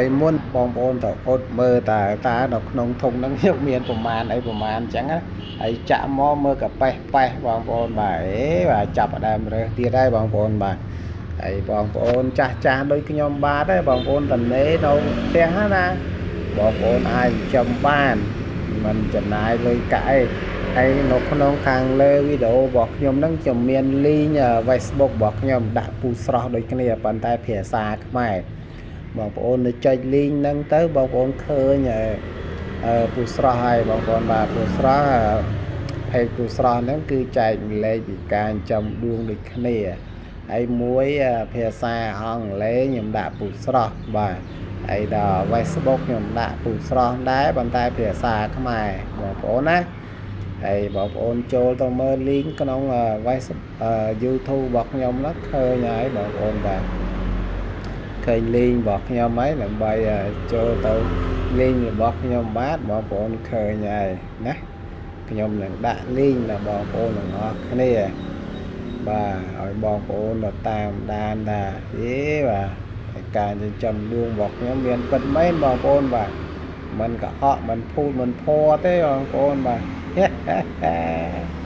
ហើយមុនបងប្អូនទៅអត់មើល តើតើនៅក្នុងធុងហ្នឹងខ្ញុំមានប្រមាណអីប្រមាណអញ្ចឹង ហើយចាក់មកមើលកាប៉េះប៉េះបងប្អូន បាទ អេបាទ ចាប់ដើមរើសទៀតហើយបងប្អូន បាទ។ ហើយបងប្អូនចាស់ចាស់ដូចខ្ញុំបាទហើយបងប្អូន តនេនៅផ្ទះណា បងប្អូនអាចចិញ្ចឹមបាន មិនចំណាយលុយកាក់អី។ ហើយនៅក្នុងខាងលើវីដេអូរបស់ខ្ញុំហ្នឹង ខ្ញុំមាន link Facebook របស់ខ្ញុំដាក់ពូស្រស់ដូចគ្នា ប៉ុន្តែភាសាខ្មែរ បងប្អូននៅចុច link ហ្នឹងទៅ បងប្អូនឃើញពូស្រស់ហើយបងប្អូន បាទ។ ពូស្រស់ ផេកពូស្រស់ហ្នឹងគឺចែកម្លែកពីការចិញ្ចឹមដួងដូចគ្នា ហើយមួយភាសាអង់គ្លេសខ្ញុំដាក់ពូស្រស់ បាទ ហើយដល់ Facebook ខ្ញុំដាក់ពូស្រស់ដែរ ប៉ុន្តែភាសាខ្មែរបងប្អូនណា។ ហើយបងប្អូនចូលទៅមើល link ក្នុង Facebook YouTube របស់ខ្ញុំនោះឃើញហើយបងប្អូន បាទ ឃើញ link របស់ខ្ញុំហើយ ដើម្បីចូលទៅ link របស់ខ្ញុំ បាទ បងប្អូនឃើញហើយណា។ ខ្ញុំនឹងដាក់ link ដល់បងប្អូនទាំងអស់គ្នា បាទ ឲ្យបងប្អូនទៅតាមដានថា អេបាទ ការចិញ្ចឹមដួងរបស់ខ្ញុំមានពិតមែនបងប្អូន បាទ មិនកុហក មិនភូតមិនភ័រទេបងប្អូន បាទ។